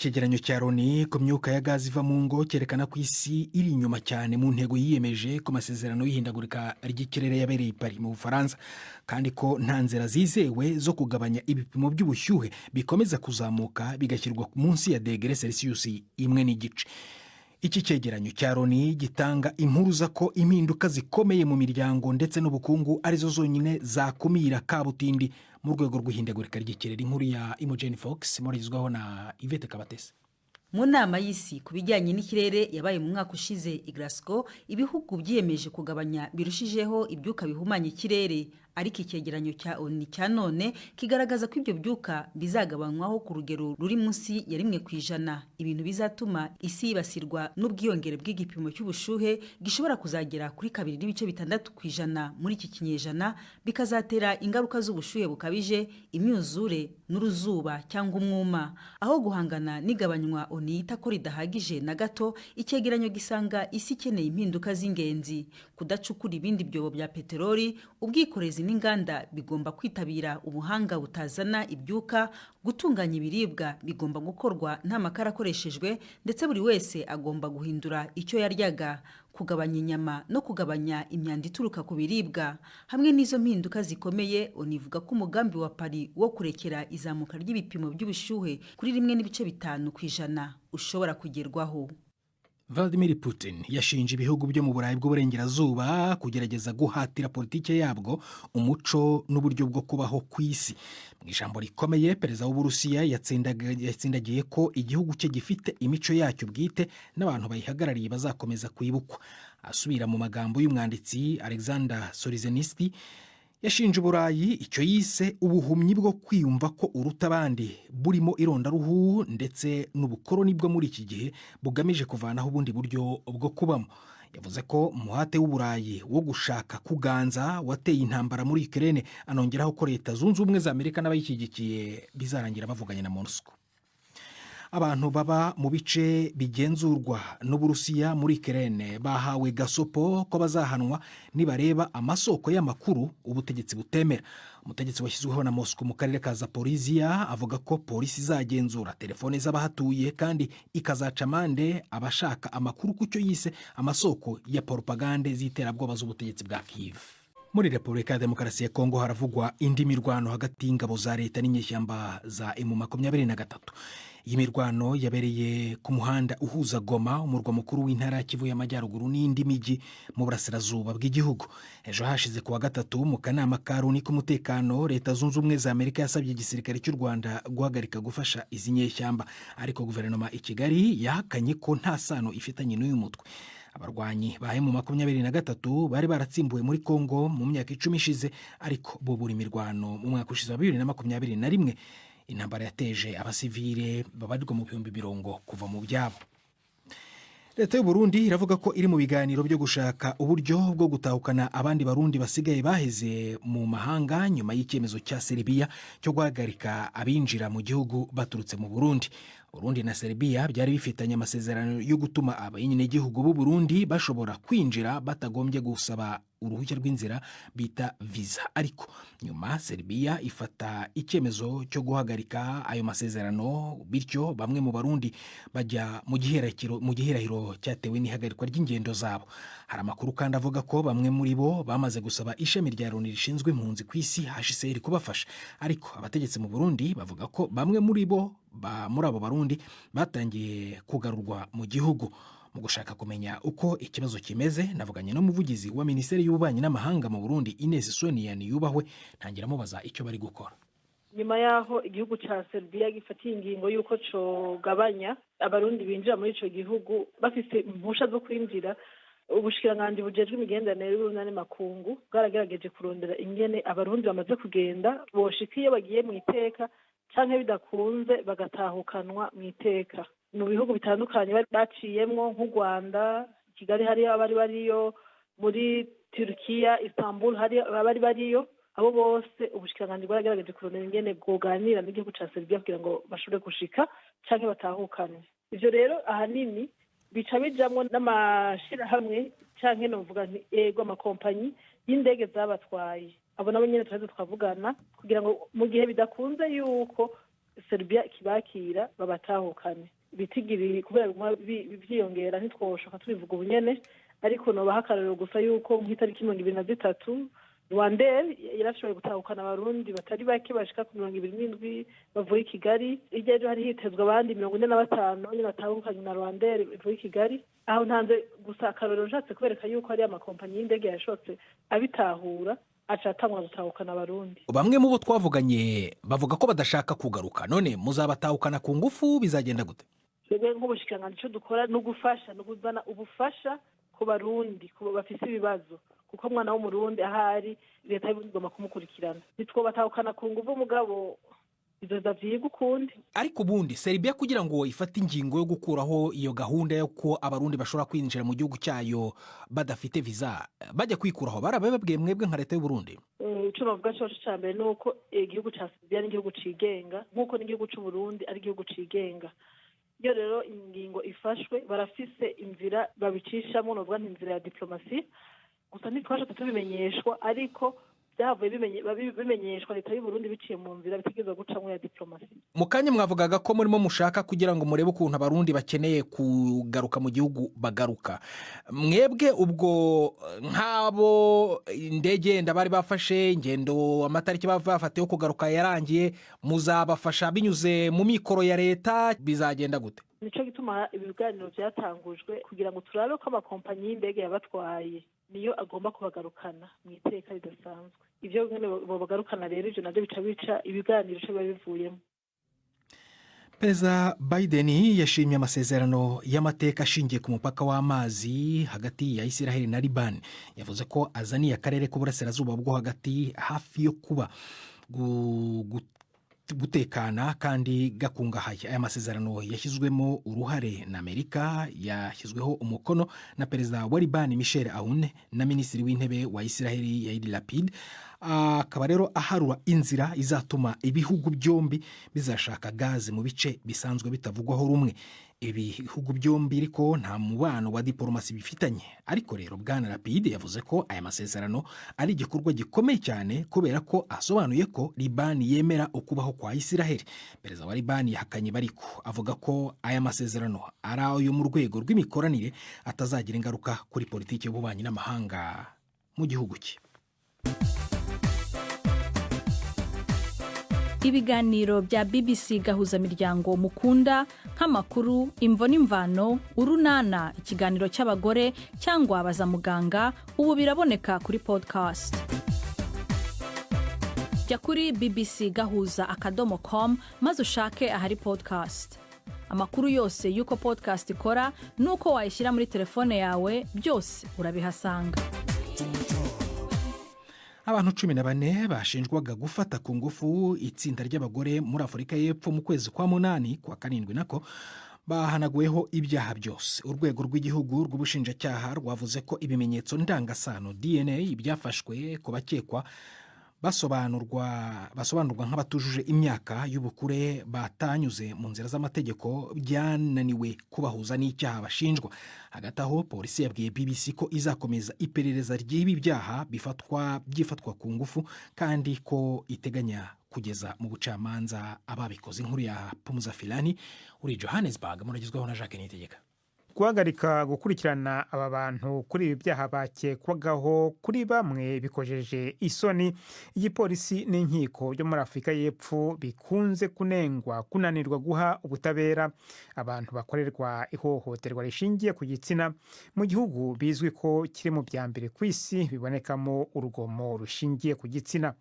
Icyegeranyo cya Loni ku myuka ya gazi iva mu ngo cyerekana ko isi iri inyuma cyane mu ntego yiyemeje ku masezerano y'ihindagurika ry'ikirere yabereye i Paris mu Bufaransa, kandi ko nta nzira zizewe zo kugabanya ibipimo by'ubushyuhe bikomeza kuzamuka bigashyirwa munsi ya degere Celsius 1.5. Iki cyegeranyo cya Loni gitanga impuruza ko impinduka zikomeye mu miryango ndetse n'ubukungu arizo zonyine zakumira kabutindi mu rwego rw'ihindagurika ry'ikirere. Inkuru ya Imogen Fox murigezwaho na Yvette Kabatesi. Mu nama y'isi ku bijyanye n'ikirere yabaye mu mwaka ushize i Glasgow, ibihugu byiyemeje kugabanya birushijeho ibyuka bihumanya ikirere, ariko icyegeranyo cya ONU cya none kigaragaza ko ibyo byuka bizagabanywaho ku rugero ruri munsi ya 1%, ibintu bizatuma isi yibasirwa n'ubwiyongere bw'igipimo cy'ubushuhe gishobora kuzagera kuri 2.6% muri iki kinyejana, bikazatera ingaruka z'ubushuhe bukabije, imyuzure n'uruzuba cyangwa umwuma. Aho guhangana n'igabanywa ONU yita ko ridahagije na gato, icyegeranyo gisanga isi ikeneye impinduka z'ingenzi: kudacukura ibindi byobo bya peteroli, ubwikorezi n'inganda bigomba kwitabira ubuhanga butazana ibyuka, gutunganya ibiribwa bigomba gukorwa nta makara akoreshejwe, ndetse buri wese agomba guhindura icyo yaryaga, kugabanya inyama no kugabanya imyanda ituruka ku biribwa. Hamwe n'izo mpinduka zikomeye, ONU ivuga ko umugambi wa Paris wo kurekera izamuka ry'ibipimo by'ubushyuhe kuri 1.5% ushobora kugerwaho. Vladimir Putin yashinje ibihugu byo mu Burayi bw'Uburengerazuba kugerageza guhatira politiki yabwo, umuco n'uburyo bwo kubaho ku isi. Mu ijambo rikomeye, perezida w'Uburusiya yatsindagiye ko igihugu cye gifite imico yacyo bwite n'abantu bayihagarariye bazakomeza kwibukwa. Asubira mu magambo y'umwanditsi Alexander Solzhenitsyn, yashinje Uburayi icyo yise ubuhumyi bwo kwiyumva ko uruta abandi, burimo irondaruhu ndetse n'ubukoroni bwo muri iki gihe bugamije kuvanaho ubundi buryo bwo kubamo. Yavuze ko umuhate w'Uburayi wo gushaka kuganza wateye intambara muri Ukraine, anongeraho ko Leta Zunze Ubumwe za Amerika n'abayishyigikiye bizarangira bavuganye na Moscow. Abantu baba mu bice bigenzurwa n'Uburusiya muri Ukraine bahawe gasopo ko bazahanwa nibareba amasoko y'amakuru ubutegetsi butemera. Umutegetsi washyizweho na Moscow mu karere ka Zaporizhia avuga ko polisi izagenzura telefone z'abahatuye kandi ikazaca amande abashaka amakuru ku cyo yise amasoko ya poropagande z'iterabwoba z'ubutegetsi bwa Kiev. Muri Repubulika ya Demokarasi ya Kongo haravugwa indi mirwano hagati y'ingabo za leta n'inyeshyamba za M23. Iyi mirwano yabereye ku muhanda uhuza Goma, umurwa mukuru w'intara ya Kivu y'Amajyaruguru, n'indi mijyi mu burasirazuba bw'igihugu. Ejo hashize ku wa gatatu, mu kanama ka Loni k'umutekano, Leta Zunze Ubumwe za Amerika yasabye igisirikare cy'u Rwanda guhagarika gufasha izi nyeshyamba, ariko guverinoma i Kigali yahakanye ko nta sano ifitanye n'uyu mutwe. Abarwanyi ba M23 bari baratsimbuwe muri Kongo mu myaka 10 ishize, ariko bubura imirwano mu mwaka ushize wa 2021, intambara yateje abasivile babarirwa mu bihumbi mirongo kuva mu byabo. Leta y'u Burundi iravuga ko iri mu biganiro byo gushaka uburyo bwo gutahukana abandi Barundi basigaye baheze mu mahanga nyuma y'icyemezo cya Serbia cyo guhagarika abinjira mu gihugu baturutse mu Burundi. Burundi na Serbia byari bifitanye amasezerano yo gutuma abenegihugu b'u Burundi bashobora kwinjira batagombye gusaba uruhushya rw'inzira bita visa, ariko nyuma Serbia ifata icyemezo cyo guhagarika ayo masezerano, bityo bamwe mu Barundi bajya mu gihirahiro cyatewe n'ihagarikwa ry'ingendo zabo. Hari amakuru kandi avuga ko bamwe muri bo bamaze gusaba ishami rya Loni rishinzwe impunzi ku isi, HCR, kubafasha, ariko abategetsi mu Burundi bavuga ko bamwe muri bo muri abo Barundi batangiye kugarurwa mu gihugu. Mu gushaka kumenya uko ikibazo kimeze, navuganye n'umuvugizi wa Minisiteri y'Ububanyi n'Amahanga mu Burundi, Ines Sonia Niyubahwe, ntangira amubaza icyo bari gukora. Nyuma y'aho igihugu cya Serbia gifatiye ingingo y'uko cogabanya Abarundi binjira muri ico gihugu bafise impusha zo kwinjira, ubushikiranganji bujejwe imigenderanire y'urunani makungu bwaragerageje kurondera ingene Abarundi bamaze kugenda boshika iyo bagiye mu iteka, canke bidakunze bagatahukanwa mu iteka. Mu bihugu bitandukanye baciyemwo nk'u Rwanda, Kigali hariyo abari bariyo, muri Turukiya, Istanbul hari abari bariyo. Abo bose ubushikiranganji bwaragerageje kurondera ingene bwoganira n'igihugu ca Serbia kugira ngo bashobore gushika canke batahukanwe. Ivyo rero ahanini bica bijamwo n'amashirahamwe canke novuga nti ego amakompanyi y'indege zabatwaye. Abo nabo nyene turaheza tukavugana kugira ngo mu gihe bidakunze yuko Serbia kibakira babatahukane. Ibitigiri kubera biguma vyiyongera, ntitwoshoka tubivuga ubunyene, ariko nobaha akarorero gusa yuko nk'itariki 23 Rwandair yarashoboye gutahukana Abarundi batari bake bashika ku 27 bavuye i Kigali. Hirya ejo hari hitezwe abandi 45 nyine batahukanye na Rwandair ivuye i Kigali. Aho ntanze gusa akarorero, nshatse kubereka yuko hari amakompanyi y'indege yashotse abitahura, aca atangura gutahukana Abarundi. Bamwe mu bo twavuganye bavuga ko badashaka kugaruka. None muzabatahukana ku ngufu? Bizagenda gute? Twebwe nk'ubushikiranganji, icyo dukora ni ugufasha, ni ukuzana ubufasha ku Barundi ku bafise ibibazo, kuko umwana w'Umurundi ahari, leta y'Uburundi igomba kumukurikirana. Ntitwobatahukana ku nguvu, mugabo bizoza vyigwa ukundi. Ariko ubundi Serbia, kugira ngo ifate ingingo yo gukuraho iyo gahunda yo ko Abarundi bashobora kwinjira mu gihugu cyayo badafite viza, bajya kwikuraho barababwiye mwebwe nka leta y'Uburundi? Ico novuga coco ca mbere ni uko igihugu ca Serbia ni igihugu cigenga, nk'uko n'igihugu c'Uburundi ari igihugu cigenga. Iyo rero ingingo ifashwe, barafise inzira babicishamo, novuga nti inzira ya diplomasi. Gusa ntitwashatse tubimenyeshwa, ariko byavuye bimenyeshwa leta y'Uburundi biciye mu nzira bitegerezwa gucamwo ya diplomasi. Mu kanya mwavugaga ko murimo mushaka kugira ngo murebe ukuntu Abarundi bakeneye kugaruka mu gihugu bagaruka. Mwebwe ubwo nk'abo indege yenda bari bafashe ingendo, amatariki bafatiyeho kugaruka yarangiye, muzabafasha binyuze mu mikoro ya leta? Bizagenda gute? Nico gituma ibiganiro byatangujwe, kugira ngo turabe ko amakompanyi y'indege yabatwaye niyo agomba kubagarukana mu iteka ridasanzwe. Ibyo nyene bobagarukana rero, ivyo navyo bica bica ibiganiro ico biba bivuyemo. Perezida Biden yashimye amasezerano y'amateka ashingiye ku mupaka w'amazi hagati ya Israel na Liban. Yavuze ko azaniye akarere k'Uburasirazuba bwo Hagati hafi yo kuba gutekana kandi gakungahaye. Aya masezerano yashyizwemo uruhare na Amerika, yashyizweho umukono na Perezida wa Liban Michel Aoun na Minisitiri w'Intebe wa Israel Yair Lapid, akaba rero aharura inzira izatuma ibihugu byombi bizashaka gaze mu bice bisanzwe bitavugwaho rumwe. Ibi bihugu byombi ariko nta mubano wa diporomasi bifitanye. Ariko rero Bwana Lapid yavuze ko aya masezerano ari igikorwa gikomeye cyane, kubera ko asobanuye ko Libani yemera ukubaho kwa Isiraheli. Perezida wa Libani yahakanye, bariko avuga ko aya masezerano ari ayo mu rwego rw'imikoranire, atazagira ingaruka kuri politiki y'ububanyi n'amahanga mu gihugu cye. Ibiganiro bya BBC Gahuzamiryango mukunda, nk'amakuru, Imvo n'Imvano, Urunana, ikiganiro cy'abagore cyangwa Baza Muganga, ubu biraboneka kuri podcast. Jya kuri bbcgahuza.com maze ushake ahari podcast. Amakuru yose y'uko podcast ikora n'uko wayishyira muri telefone yawe, byose urabihasanga. Abantu 14 bashinjwaga gufata ku ngufu itsinda ry'abagore muri Afurika y'Epfo mu kwezi kwa munani, kwa karindwi nako, bahanaguweho ibyaha byose. Urwego rw'igihugu rw'ubushinjacyaha rwavuze ko ibimenyetso ndangasano DNA byafashwe ku bakekwa basobanurwa nk'abatujuje imyaka y'ubukure batanyuze mu nzira z'amategeko, byananiwe kubahuza n'icyaha bashinjwa. Hagati aho, polisi yabwiye BBC ko izakomeza iperereza ry'ibi byaha bifatwa byifatwa ku ngufu, kandi ko iteganya kugeza mu bucamanza ababikoze. Inkuru ya Pumuza Filani uri Johannesburg muragezwaho na Jacques Niyitegeka. Guhagarika gukurikirana aba bantu kuri ibi byaha bakekwagaho kuri bamwe bikojeje isoni igipolisi n'inkiko byo muri Afurika y'Epfo, bikunze kunengwa kunanirwa guha ubutabera abantu bakorerwa ihohoterwa rishingiye ku gitsina mu gihugu bizwi ko kiri mu bya mbere ku isi bibonekamo urugomo rushingiye ku gitsina.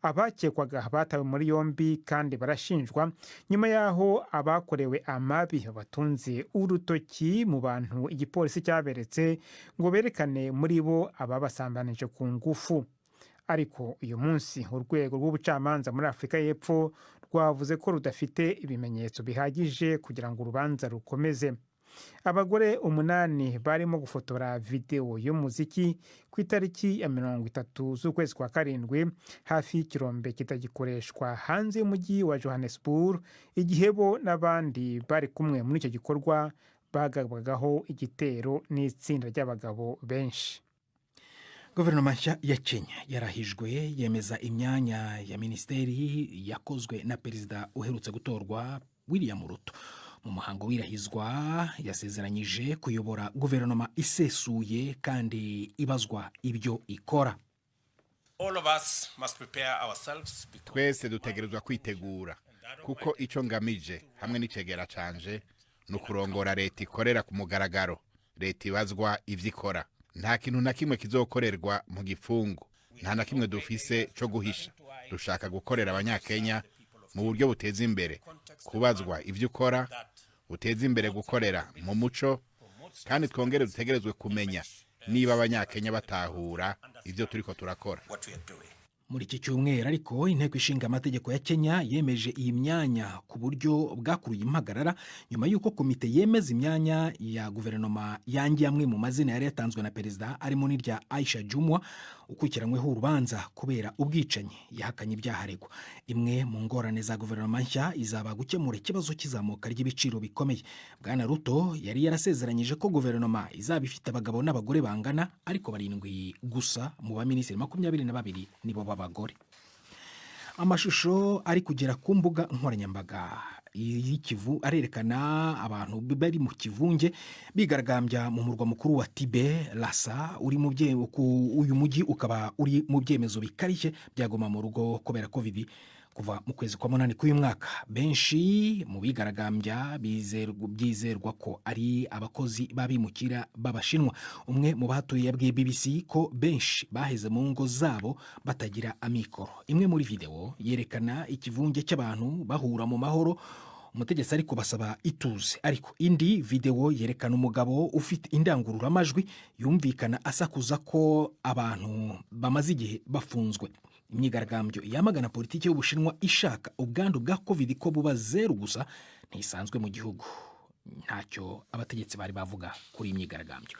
Abakekwaga batawe muri yombi kandi barashinjwa nyuma y'aho abakorewe amabi batunze urutoki mu bantu igipolisi cyaberetse ngo berekane muri bo ababasambanije ku ngufu. Ariko uyu munsi urwego rw'ubucamanza muri Afurika y'Epfo rwavuze ko rudafite ibimenyetso bihagije kugira ngo urubanza rukomeze. Abagore umunani barimo gufotora videwo y'umuziki ku itariki ya 30 z'ukwezi kwa karindwi hafi y'ikirombe kitagikoreshwa hanze y'umujyi wa Johannesburg, igihe bo n'abandi bari kumwe muri icyo gikorwa bagabwagaho igitero n'itsinda ry'abagabo benshi. Guverinoma nshya ya Kenya yarahijwe, yemeza imyanya ya minisiteri yakozwe na perezida uherutse gutorwa William Ruto. Mu muhango w'irahizwa yasezeranyije kuyobora guverinoma isesuye kandi ibazwa ibyo ikora. Twese dutegerezwa kwitegura, kuko icyo ngamije hamwe n'icegera canje ni ukurongora leta ikorera ku mugaragaro, leta ibazwa ibyo ikora. Nta kintu na kimwe kizokorerwa mu gifungu, nta na kimwe dufise cyo guhisha. Dushaka gukorera Abanyakenya mu buryo buteza imbere kubazwa ibyo ukora, buteza imbere gukorera mu muco, kandi twongere dutegerezwe kumenya niba Abanyakenya batahura ibyo turiko turakora. Muri iki cyumweru ariko, Inteko Ishinga Amategeko ya Kenya yemeje iyi myanya ku buryo bwakuruye impagarara, nyuma y'uko komite yemeza imyanya ya guverinoma yangiye amwe mu mazina yari yatanzwe na perezida, arimo n'irya Aisha Jumwa ukurikiranyweho urubanza kubera ubwicanyi. Yahakanye ibyaha aregwa. Imwe mu ngorane za guverinoma nshya izaba gukemura ikibazo cy'izamuka ry'ibiciro bikomeye. Bwana Ruto yari yarasezeranyije ko guverinoma izaba ifite abagabo n'abagore bangana, ariko 7 gusa mu baminisitiri 22 nibo b'abagore. Amashusho ari kugera ku mbuga nkoranyambaga y'ikivu arerekana abantu bari mu kivunge bigaragambya mu murwa mukuru wa Tibe, Lhasa. Uri mu uyu mujyi ukaba uri mu byemezo bikarishye byaguma mu rugo kubera COVID kuva mu kwezi kwa 8 k'uyu mwaka. Benshi mu bigaragambya byizerwa ko ari abakozi b'abimukira b'Abashinwa. Umwe mu bahatuye yabwiye BBC ko benshi baheze mu ngo zabo batagira amikoro. Imwe muri videwo yerekana ikivunge cy'abantu bahura mu mahoro, umutegetsi ariko basaba ituze, ariko indi videwo yerekana umugabo ufite indangururamajwi yumvikana asakuza ko abantu bamaze igihe bafunzwe. Imyigaragambyo yamagana politiki y'Ubushinwa ishaka ubwandu bwa COVID ko buba zeru gusa ntisanzwe mu gihugu. Ntacyo abategetsi bari bavuga kuri iyi myigaragambyo.